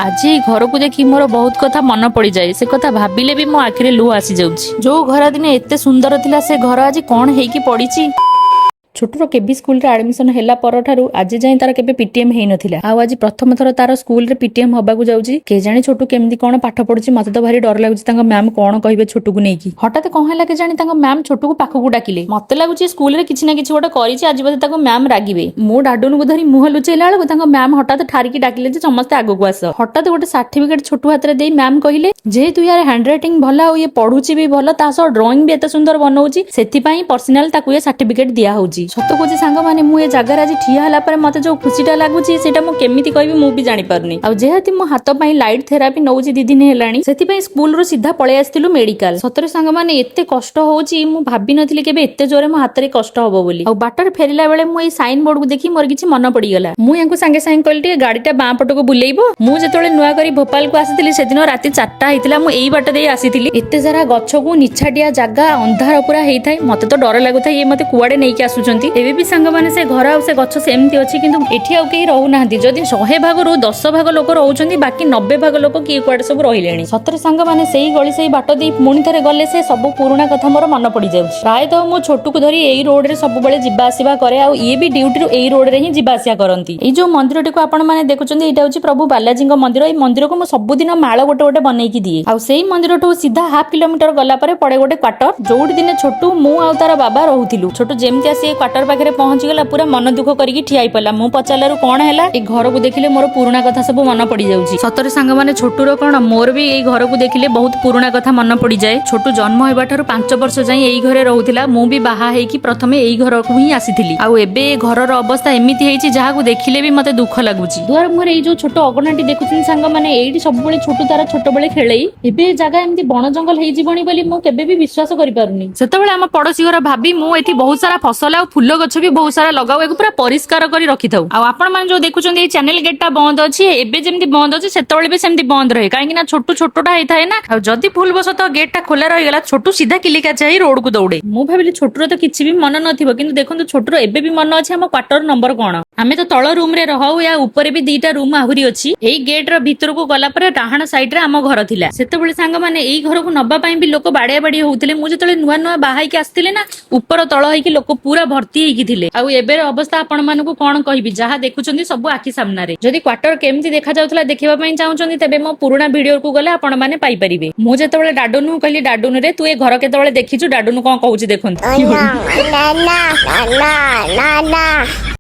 ଆଜି ଏଇ ଘରକୁ ଦେଖି ମୋର ବହୁତ କଥା ମନେ ପଡିଯାଏ। ସେ କଥା ଭାବିଲେ ବି ମୋ ଆଖିରେ ଲୁହ ଆସିଯାଉଛି। ଯୋଉ ଘର ଦିନେ ଏତେ ସୁନ୍ଦର ଥିଲା, ସେ ଘର ଆଜି କଣ ହେଇକି ପଡିଛି। ଛୋଟୁର କେବି ସ୍କୁଲରେ ଆଡମିସନ ହେଲା ପରଠାରୁ ଆଜି ଯାଏଁ ତାର କେବେ ପିଟିଏମ୍ ହେଇନଥିଲା। ଆଉ ଆଜି ପ୍ରଥମ ଥର ତାର ସ୍କୁଲରେ ପିଟିଏମ୍ ହବାକୁ ଯାଉଛି। କେଜାଣି ଛୋଟୁ କେମିତି କଣ ପାଠ ପଢୁଛି। ମତେ ତ ଭାରି ଡର ଲାଗୁଛି, ତାଙ୍କ ମ୍ୟାମ୍ କଣ କହିବେ ଛୋଟୁକୁ ନେଇକି। ହଠାତ୍ କଣ ହେଲା କେଜାଣି, ତାଙ୍କ ମ୍ୟାମ୍ ଛୋଟୁକୁ ପାଖକୁ ଡାକିଲେ। ମତେ ଲାଗୁଛି ସ୍କୁଲରେ କିଛି ନା କିଛି ଗୋଟେ କରିଛି, ଆଜି ବୋଧେ ତାକୁ ମ୍ୟାମ୍ ରାଗିବେ। ମୁଁ ଡାଡୁନକୁ ଧରି ମୁହଁ ଲୁଚେଇଲା ବେଳକୁ ତାଙ୍କ ମ୍ୟାମ୍ ହଠାତ୍ ଠାରିକି ଡାକିଲେ ଯେ ସମସ୍ତେ ଆଗକୁ ଆସ। ହଠାତ୍ ଗୋଟେ ସାର୍ଟିଫିକେଟ ଛୋଟୁ ହାତରେ ଦେଇ ମ୍ୟାମ୍ କହିଲେ, ଯେହେତୁ ୟାର ହ୍ୟାଣ୍ଡରାଇଟିଂ ଭଲ ଆଉ ଇଏ ପଢୁଛି ବି ଭଲ, ତା ସହ ଡ୍ରଇଂ ବି ଏତେ ସୁନ୍ଦର ବନଉଛି, ସେଥିପାଇଁ ପର୍ସନାଲ ତାକୁ ଏ ସାର୍ଟିଫିକେଟ ଦିଆ ହଉଛି। ସତ କହୁଛି ସାଙ୍ଗମାନେ, ମୁଁ ଏ ଜାଗାରେ ଆଜି ଠିଆ ହେଲା ପରେ ମତେ ଯୋଉ ଖୁସିଟା ଲାଗୁଛି, ସେଇଟା ମୁଁ କେମିତି କହିବି ମୁଁ ବି ଜାଣିପାରୁନି। ଆଉ ଯେହେତୁ ମୋ ହାତ ପାଇଁ ଲାଇଟ୍ ଥେରାପି ନଉଛି 2 ଦିନ ହେଲାଣି, ସେଥିପାଇଁ ସ୍କୁଲରୁ ସିଧା ପଳେଇ ଆସିଥିଲୁ ମେଡିକାଲ। ସତରେ ସାଙ୍ଗମାନେ, ଏତେ କଷ୍ଟ ହଉଛି, ମୁଁ ଭାବିନଥିଲି କେବେ ଏତେ ଜୋରେ ମୋ ହାତରେ କଷ୍ଟ ହବ ବୋଲି। ଆଉ ବାଟରେ ଫେରିଲା ବେଳେ ମୁଁ ଏଇ ସାଇନ୍ ବୋର୍ଡକୁ ଦେଖି ମୋର କିଛି ମନ ପଡିଗଲା। ମୁଁ ୟାଙ୍କୁ ସାଙ୍ଗେ ସାଙ୍ଗେ କହିଲି, ଟିକେ ଗାଡିଟା ବାଁ ପଟକୁ ବୁଲେଇବ। ମୁଁ ଯେତେବେଳେ ନୂଆ କରି ଭୋପାଳକୁ ଆସିଥିଲି, ସେଦିନ ରାତି 4ଟା ହେଇଥିଲା, ମୁଁ ଏଇ ବାଟ ଦେଇ ଆସିଥିଲି। ଏତେ ସାରା ଗଛକୁ ନିଛାଟିଆ ଜାଗା, ଅନ୍ଧାର ପୁରା ହେଇଥାଏ। ମତେ ତ ଡର ଲାଗୁଥାଏ, ଇଏ ମତେ କୁଆଡେ ନେଇକି ଆସୁଛନ୍ତି। ଏବେ ବି ସାଙ୍ଗମାନେ, ସେ ଘର ଆଉ ସେ ଗଛ ସେମିତି ଅଛି, କିନ୍ତୁ ଏଠି ଆଉ କେହି ରହୁନାହାନ୍ତି। ଯଦି 100 ଭାଗରୁ 10 ଭାଗ ଲୋକ ରହୁଛନ୍ତି, ବାକି 90 ଭାଗ ଲୋକ କିଏ କୁଆଡେ ସବୁ ରହିଲେଣି। ସତରେ ସାଙ୍ଗମାନେ, ସେଇ ଗଳି ସେଇ ବାଟ ଦେଇ ପୁଣି ଥରେ ଗଲେ ସେ ସବୁ ପୁରୁଣା କଥା ମୋର ମନେ ପଡିଯାଉଛି। ପ୍ରାୟତଃ ମୁଁ ଛୋଟୁକୁ ଧରି ଏଇ ରୋଡରେ ସବୁବେଳେ ଯିବା ଆସିବା କରେ, ଆଉ ଇଏ ବି ଡ୍ୟୁଟିରୁ ଏଇ ରୋଡରେ ହିଁ ଯିବା ଆସିବା କରନ୍ତି। ଏଇ ଯୋଉ ମନ୍ଦିରଟିକୁ ଆପଣ ମାନେ ଦେଖୁଛନ୍ତି, ଏଇଟା ହଉଛି ପ୍ରଭୁ ବାଲାଜୀଙ୍କ ମନ୍ଦିର। ଏଇ ମନ୍ଦିରକୁ ମୁଁ ସବୁଦିନ ମାଳ ଗୋଟେ ଗୋଟେ ବନେଇକି ଦିଏ। ଆଉ ସେଇ ମନ୍ଦିରଠୁ ସିଧା ହାଫ କିଲୋମିଟର ଗଲା ପରେ ପଡେ ଗୋଟେ କ୍ୱାର୍ଟର, ଯୋଉଠି ଦିନେ ଛୋଟୁ, ମୁଁ ଆଉ ତାର ବାବା ରହୁଥିଲୁ। ଛୋଟୁ ଯେମିତି ଆସି ଏଇ କ୍ୱାର୍ଟର ପାଖରେ ପହଞ୍ଚିଗଲା, ପୁରା ମନ ଦୁଃଖ କରିକି ଠିଆ ହେଇ ପଡିଲା। ମୁଁ ପଚାରିଲାରୁ, କଣ ହେଲା? ଏଇ ଘରକୁ ଦେଖିଲେ ମୋର ପୁରୁଣା କଥା ସବୁ ମନେ ପଡିଯାଉଛି। ସତରେ ସାଙ୍ଗମାନେ, ଛୋଟୁର କଣ, ମୋର ବି ଏଇ ଘରକୁ ଦେଖିଲେ ବହୁତ ପୁରୁଣା କଥା ମନେ ପଡିଯାଏ। ଛୋଟୁ ଜନ୍ମ ହେବା ଠାରୁ 5 ବର୍ଷ ଯାଏଁ ଏଇ ଘରେ ରହୁଥିଲା। ମୁଁ ବି ବାହା ହେଇକି ପ୍ରଥମେ ଏଇ ଘରକୁ ହିଁ ଆସିଥିଲି। ଆଉ ଏବେ ଏ ଘରର ଅବସ୍ଥା ଏମିତି ହେଇଛି, ଯାହାକୁ ଦେଖିଲେ ବି ମତେ ଦୁଃଖ ଲାଗୁଛି। ଦୁଆର ମୁହଁରେ ଏଇ ଯୋଉ ଛୋଟ ଅଗଣାଟି ଦେଖୁଛନ୍ତି ସାଙ୍ଗମାନେ, ଏଇଠି ସବୁବେଳେ ଛୋଟୁ ତାର ଛୋଟବେଳେ ଖେଳେଇ। ଏବେ ଏ ଜାଗା ଏମିତି ବଣ ଜଙ୍ଗଲ ହେଇଯିବଣି ବୋଲି ମୁଁ କେବେ ବି ବିଶ୍ୱାସ କରିପାରୁନି। ସେତେବେଳେ ଆମ ପଡୋଶୀ ଘର ଭାବି, ମୁଁ ଏଠି ବହୁତ ସାରା ଫସଲ ଆଉ ଫୁଲ ଗଛ ବି ବହୁତ ସାରା ଲଗାଉ, ଏକୁ ପୁରା ପରିଷ୍କାର କରି ରଖିଥାଉ। ଆଉ ଆପଣ ମାନେ ଯୋଉ ଦେଖୁଛନ୍ତି, ଏଇ ଚ୍ୟାନେଲ ଗେଟ୍ ଟା ବନ୍ଦ ଅଛି, ଏବେ ଯେମିତି ବନ୍ଦ ଅଛି ସେତେବେଳେ ବି ସେମିତି ବନ୍ଦ ରହେ। କାହିଁକି ନା ଛୋଟୁ ଛୋଟଟା ହେଇଥାଏ ନା, ଆଉ ଯଦି ଭୁଲବଶତଃ ଗେଟ୍ ଟା ଖୋଲା ରହିଗଲା, ଛୋଟୁ ସିଧା କିଲିକାଚା ହେଇ ରୋଡକୁ ଦୌଡେ। ମୁଁ ଭାବିଲି ଛୋଟୁର ତ କିଛି ବି ମନ ନଥିବ, କିନ୍ତୁ ଦେଖନ୍ତୁ, ଛୋଟୁର ଏବେ ବି ମନ ଅଛି ଆମ କ୍ୱାର୍ଟର ନମ୍ବର କଣ। ଆମେ ତ ତଳ ରୁମ ରେ ରହୁ, ୟା ଉପରେ ବି ଦିଟା ରୁମ ଆହୁରି ଅଛି। ଏଇ ଗେଟ୍ ର ଭିତରକୁ ଗଲା ପରେ ଡାହାଣ ସାଇଡ ରେ ଆମ ଘର ଥିଲା। ସେତେବେଳେ ସାଙ୍ଗମାନେ, ଏଇ ଘରକୁ ନବା ପାଇଁ ବି ଲୋକ ବାଡିଆ ବାଡି ହଉଥିଲେ। ମୁଁ ଯେତେବେଳେ ନୂଆ ନୂଆ ବାହା ହେଇକି ଆସିଥିଲି ନା, ଉପର ତଳ ହେଇକି ଲୋକ ପୁରା ଭର୍ତ୍ତି ହେଇକି ଥିଲେ। ଆଉ ଏବେର ଅବସ୍ଥା ଆପଣ ମାନଙ୍କୁ କଣ କହିବି, ଯାହା ଦେଖୁଛନ୍ତି ସବୁ ଆଖି ସାମ୍ନାରେ। ଯଦି କ୍ୱାର୍ଟର କେମିତି ଦେଖାଯାଉଥିଲା ଦେଖିବା ପାଇଁ ଚାହୁଁଛନ୍ତି, ତେବେ ମୋ ପୁରୁଣା ଭିଡିଓକୁ ଗଲେ ଆପଣ ମାନେ ପାଇପାରିବେ। ମୁଁ ଯେତେବେଳେ ଡାଡୁନୁ କହିଲି, ଡାଡୁନୁରେ, ତୁ ଏ ଘର କେତେବେଳେ ଦେଖିଛୁ? ଡାଡୁନୁ କଣ କହୁଛି ଦେଖନ୍ତୁ। Na na na na na na.